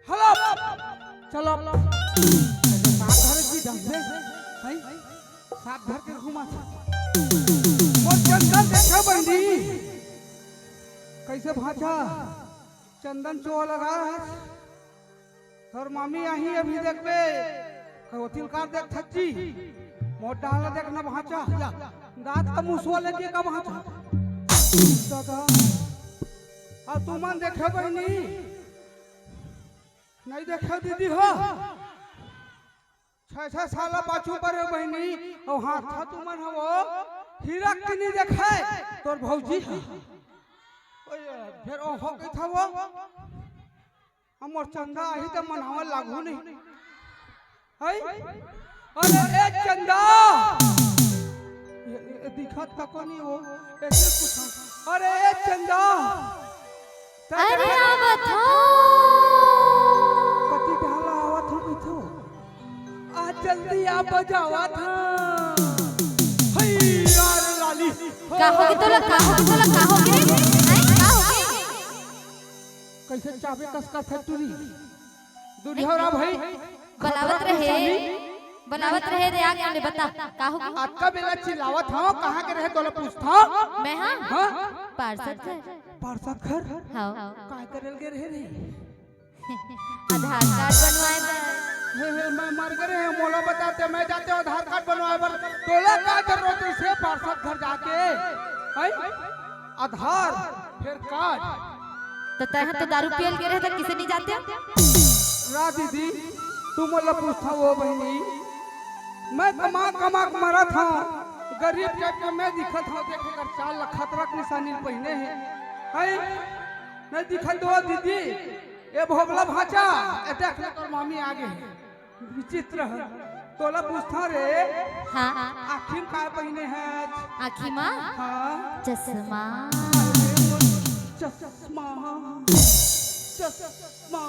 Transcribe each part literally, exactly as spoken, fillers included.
Hello, चलो। साथ धर की ढंग से, हैं? साथ धर के घुमा। मोर चंदन देखे बहिनी, कैसे भांचा? चंदन चोर लगा है। तोर मामी आही अभी देखबे, कहो तिलकार देख थच्ची, मोर डाला देख न भांचा, दांत का मुसवा लेके का भांचा। दादा, अब तुमन देखे बहिनी, नहीं देखे दीदी हो, छह छह साल पाछू पर हो बहिनी, और हाथ था तुमन हो वो, हीरा के नहीं देखे, तोर भौजी है। ओए, फिर ओ हो गई था वो, हमर चंदा आही त मनावल लागू नहीं। है? अरे ए चंदा! ये, ये दिखत का कोनी वो? ऐसे पूछा। अरे ए चंदा! त अरे देखा? आवत हो। कति डाला आवत हो मिठू? आ जल्दी आ बजावा था। है यार लाली। का होगे तोला, का होगे तोला, का होगे? हैं? का होगे? कैसे चाबे कस का फैक्ट्री? दूरी हो रहा भाई। बलावत रहे, बलावत रहे रे, आगे ले बता, का हो गया? अतका बेला चिल्लावत हव, कहाँ के रहे तोला पूछत हव? मैं हाँ? हाँ? पार्षद घर। पार्षद घर? हाँ। काय करे ल गे रहे रे? आधार कार्ड बनवाए बर। हे, हे, मैं मर गे रहे, मोला बताते, मैं जाते आधार कार्ड बनवाए बर। तोला का जरूरत हे से पार्षद घर जाके? हैं? आधार, फिर कार्ड। त तैं ह तो दारू पियल गे रहे, त किसे नहीं जाते? रा दीदी, तू मोला पूछथव वो बहिनी, मैं कमा कमा के मरत हव, गरीब टाइप के मैं दिखत हव, देख एकर चाल ला खतरा के निशानी पहिने हे, हैं? नहीं दिखत हो दीदी, ए भोबला भांचा, ए देख ले तोर मामी आ गे हे। विचित्र हे। तोला पूछथंव रे। हाँ। आँखी म काय पहिने हस? आँखी म? हाँ। चश्मा। चश्मा। चश्मा।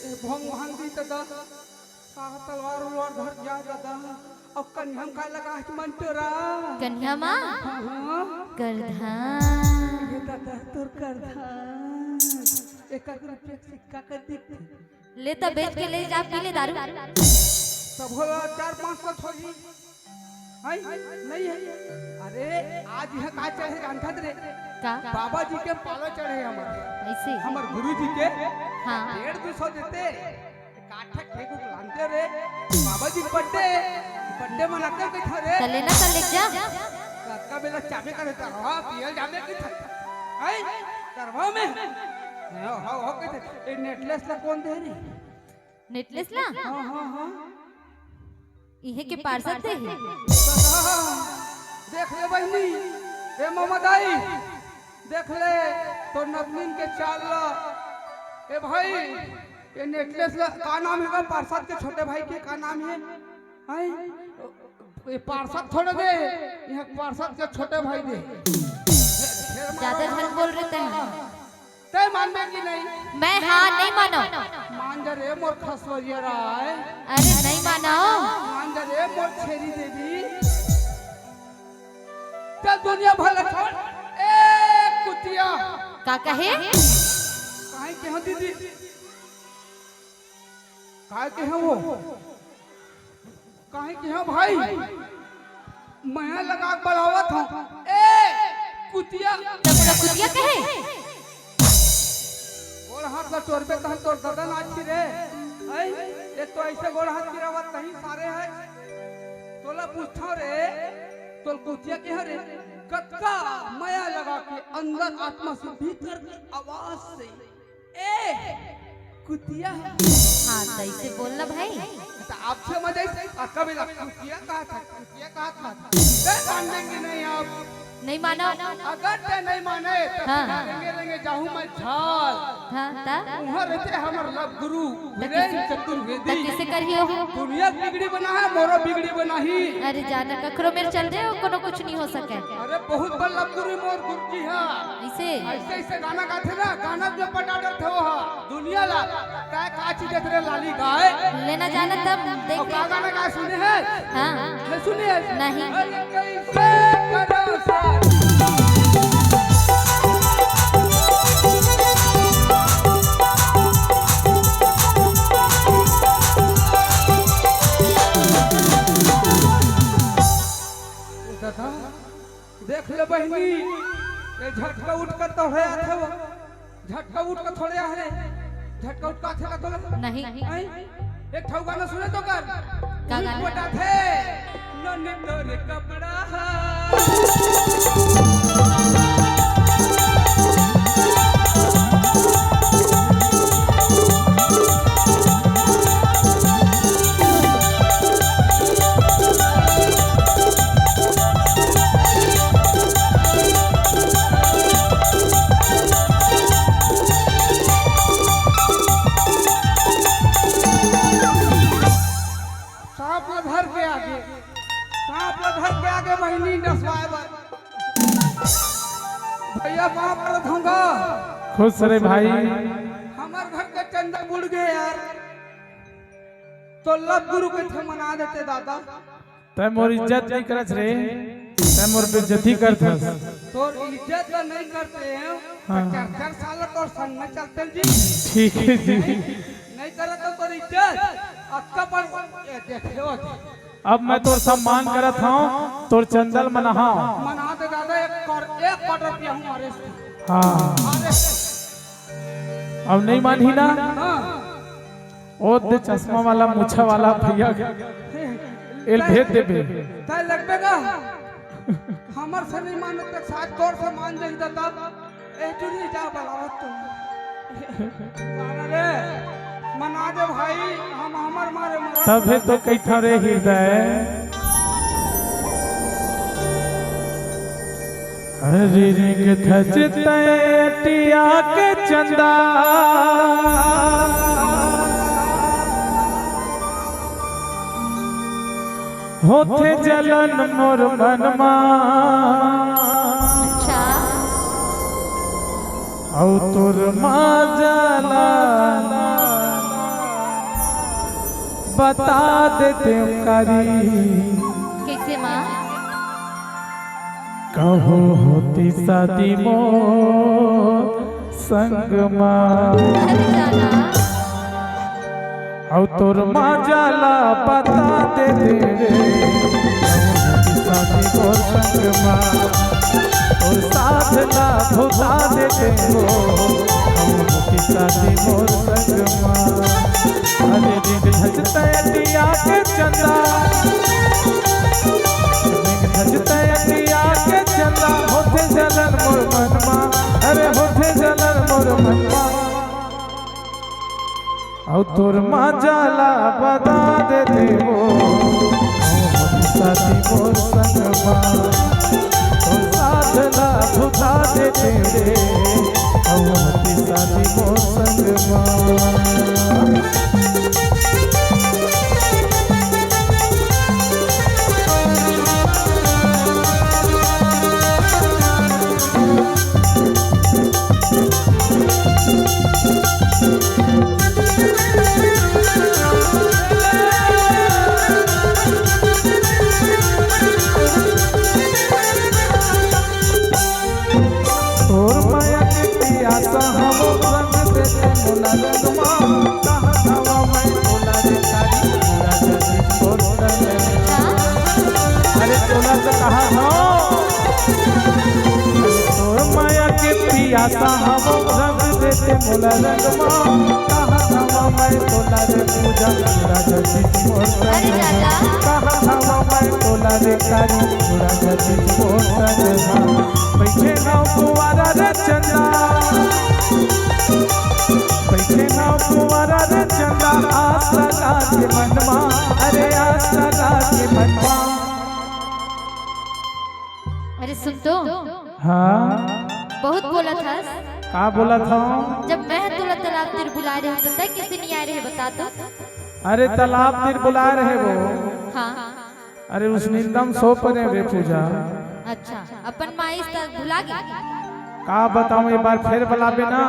ए, भंग भांग दी त दा। का तलवार उलवार धर जा दादा। अउ कनिहा म काय लगा हस मन टोरा? कनिहा म? हाँ, हाँ। करधन। ये दादा तोर करधन। एक एक रुपया के सिक्का कर दे। ले त बेच के ले जा, पी ले दारू। तभो ला चार पाँच सौ थोड़ी। हैं? नहीं हे। अरे, आज इहाँ का चढ़े जानथस रे? का? बाबा जी के पाला चढ़े हमर। ऐसे? हमर गुरु जी के। हाँ। डेढ़ दू सौ देते। काठा खेकू लानते रे। बाबा जी के birthday, birthday मनाते कइथंव रे। त ले ना, त ले जा। कतका बेला चाबे करे त, हाँ, पियल जाबे कइथंव। हैं? करवा में। हाँ, हाँ, हाँ, कइथंव। ए necklace ला कोन दे रे? Necklace ला? हाँ, हाँ, हाँ। इहे के पार्षद दे हे। देख ले बहिनी, ए ममा दाई, देख ले तोर नतनीन के चाल ला। ए भाई, ए necklace ला का नाम हे गा? पार्षद के छोटे भाई के का नाम हे? हैं? ए पार्षद थोड़े दे, इहाँ पार्षद के छोटे भाई दे। ज्यादा झन बोल रे तैं। तैं मानबे कि नहीं? मैं हाँ नहीं मानव। मान जा रे मोर खसवरिया राय। अरे नहीं मानव। मान जा रे मोर छेरी देवी। चल दुनिया भर ला छोड़। ए कुतिया। का कहे? काहे के हो दीदी? काहे के हो वो? काहे के हो भाई? मया लगा के बलावत हंव। ए, कुतिया। त मोला कुतिया कहे? गोड़ हाथ ला टोरबे तहन तोर ददा नाचही रे। हैं? एक तो ऐसे गोड़ हाथ गिरावत कहीं सारे हे। तोला पूछथंव रे, तोला कुतिया कहे रे? कतका मया लगा के अंदर आत्मा से, भीतर के आवाज से, ए कुतिया। हाँ, त ऐसे बोलना भाई। त आपसे मजा आई, आ, कबे ला कुतिया कहा था, कुतिया कहा था। ते मान लेंगे नहीं आप। नहीं मानो। अगर ते नहीं माने, तो हाँ। रेंगे रेंगे जाहूँ मैं झाल। हाँ, त? उहाँ रहते हमर लव गुरु त वीरेंद्र किसे, चतुर्वेदी। त किसे करियो? दुनिया बिगड़ी बना है, मोरो बिगड़ी बना ही। अरे जाना, कखरो मेर चल दे, कोनो कुछ नहीं हो सके। अरे बहुत बड़ लव गुरु मोर गुरु जी हा। ऐसे? ऐसे, ऐसे गाना गाथे ना, गाना जो पटा डरथे वो हा। दुनिया ला, काय का चीज देत रे लाली गाय? लेना जाना तब देख अउ का ले। गाना गाय सुने है? हाँ। नहीं सुने है? नहीं। अरे कैसे करो साथ? दादा, देख ले बहिनी, ये झटका उठ कर तो है आथे वो। झटका उठ के थोड़े आहे, झटका उठ के आथे का तोला? नहीं। हैं? एक ठऊ गाना सुने तो कर। का गाना? बता थे, नन्हे तोरे कपड़ा हा। सांप ल धर के आगे, सांप ल धर के आगे बहिनी नसवाए बर। भैया पाँव पड़त हूँ गा। खुश रहे भाई। हमर घर के चंदा बुड़ गए यार, तो लव गुरु के थे मना देते दादा। तै मोर इज्जत नहीं करत रे, तै मोर बेइज्जती करथस। तोर इज्जत तो नहीं करते हैं, हाँ। चार चार साल तोर संग में चलते हैं जी। ठीक है जी। नहीं करत तो तोर इज्जत, अक्का पर ये देखे हो जी। अब मैं तोर सम्मान करत हूँ, तोर चंदल मनाहा। मना दे दादा, एक कर, एक quarter पिया हूँ अरे। हाँ। अरे। अब नहीं मानही ना? हाँ। ओ दे चश्मा वाला, मुछा वाला भैया, एल भेज देबे। तय लगबे का? हमर से नहीं मानत, तक साथ तोर से मान जाई दादा। ए, तू नहीं जा बलावत तू। अरे, मना दे भाई, हम हमर मारे मरत। तभे तो कहिथंव रे हृदय। अरे रिंग धज तय टिया के चंदा, होथे जलन मोर मन मा। अच्छा। अउ तोर माँ जला बता देते करी। कैसे माँ? कहो होती शादी मोर संग मा। अरे जाना। अउ तोर माँ जला बता देते रे, कहो होती शादी मोर संग मा। तोर साथ ला भुला देते हो, कहो होती शादी मोर संग मा। अरे रिंग धज तय टिया के चंदा, रिंग धज तय टिया के चंदा, होथे जलन मोर मन मा, अरे होथे जलन मोर मन मा। अउ तोर माँ जला बता देते हो, कहो होती शादी मोर संग मा। तोर साथ ला भुला देते रे, कहो होती शादी मोर संग मा। तोर माया के पियासा हवो, रंग दे दे मोला रंगमा। कहाँ हवा मैं तोला रे तारी, पूरा जगत तोर रंग। अरे तोला तो कहा हो। अरे तोर माया के पियासा हवो, रंग ते मोला रंगमा, कहाँ हवा मैं तोला रे पूजा, पूरा जगदीश मोर तन। अरे दादा। कहाँ हवा मैं तोला रे कारी, पूरा जगदीश मोर तन। बैठे ना कुंवारा रे चंदा, बैठे ना कुंवारा रे चंदा, आस लगा के मनमा, अरे आस लगा के मनमा। अरे सुन तो। हाँ। बहुत बोलत हस। का बोलत हूँ? जब मैं तोला तालाब तीर बुलाए रहे, तो तैं किसे नहीं आए रहे, बता तो। अरे तालाब तीर बुलाए रहे वो। हाँ। अरे उस निंदम सो परे रे पूजा। अच्छा, अपन माई से भुला गए। का बताऊँ, एक बार फिर बुलाबे ना।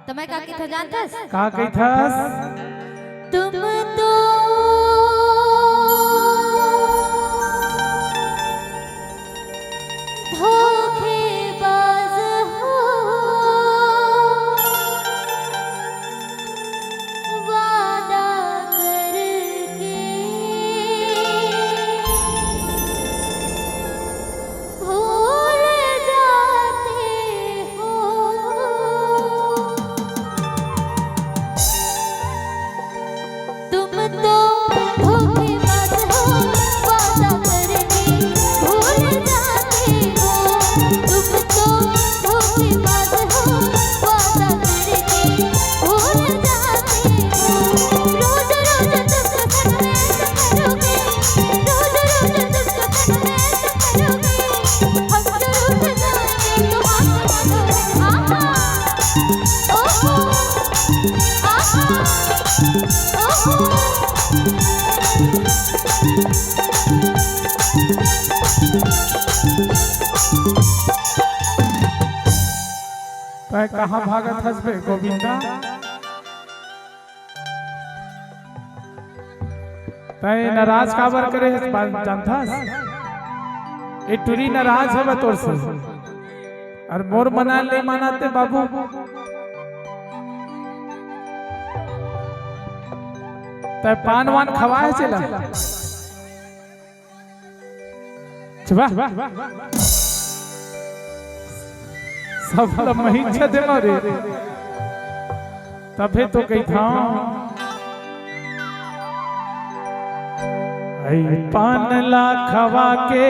त मैं का कहिथंव जानथस? का कहिथस? तुम तो धोखेबाज हो, वादा करके भूल जाते हो। तुम तो धोखेबाज हो, वादा करके भूल जाते हो। तुम तो धोखेबाज हो, वादा करके भूल जाते हो। रोज रोज तुम तो सताया करोगे, रोज रोज तुम तो सताया करोगे। हम तो रूठ जाएंगे, तो आंसू ना धोए। आहा, ओहो, आहा, ओहो। तैं कहाँ भागत हस बे गोविंदा? तैं नाराज काबर करे हस, बा-, जानथस? ए टुरी नाराज हवय तोर से। अउ मोर मना ले मानत हे बाबू। तैं पान वान खवाए चला। छुबा। सब ल मही छे दे मारे। तभे तो कहिथंव। अई पान ला खवा के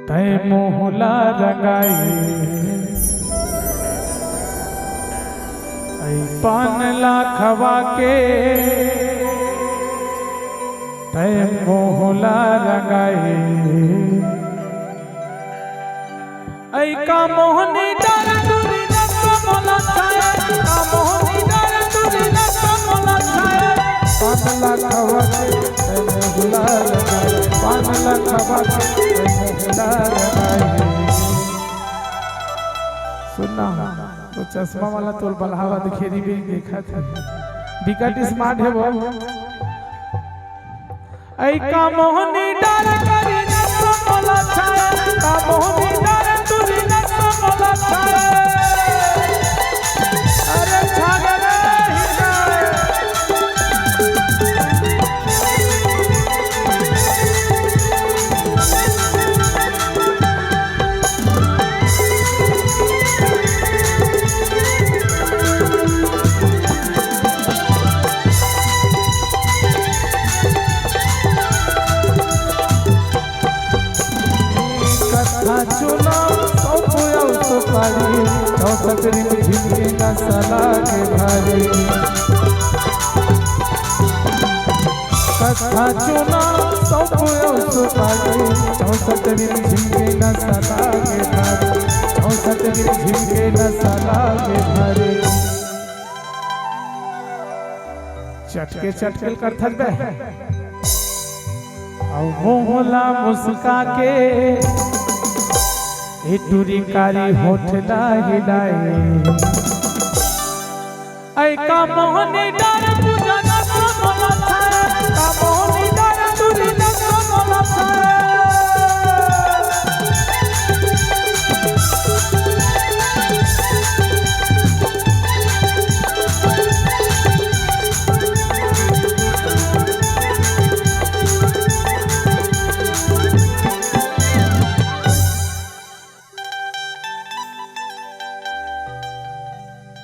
तैं मोह ला रंगाए। अई पान ला खवा के तैं मोह ला रंगाए। अई का मोहनी डार टुरी नस मोला छाए, का मोहनी डार टुरी नस मोला छाए। पान ला खवा के तैं मोह ला रंगाए, पान ला खवा के तैं मोह ला रंगाए। सुन ना, तो चश्मा वाला तोर बलहा वा दिखेरी भी देखत हे। बिकट smart हे वो। अई का मोहनी डार टुरी नस मोला छाए, का मोहनी डार टुरी नस मोला छाए। अरे छागल रे हिंदा। कत्था चुना सौंप अउ सुपारी, चौसठ रिमझिम के नसा लागे भारी। कत्था चुना सौंप अउ सुपारी, चौसठ रिमझिम के नसा लागे भारी, चौसठ रिमझिम के नसा लागे भारी। चटके चटके करथस बे। अउ मुंह ला मुस्का के ए टुरी कारी होठ ला हिलाए। अई का मोहनी डार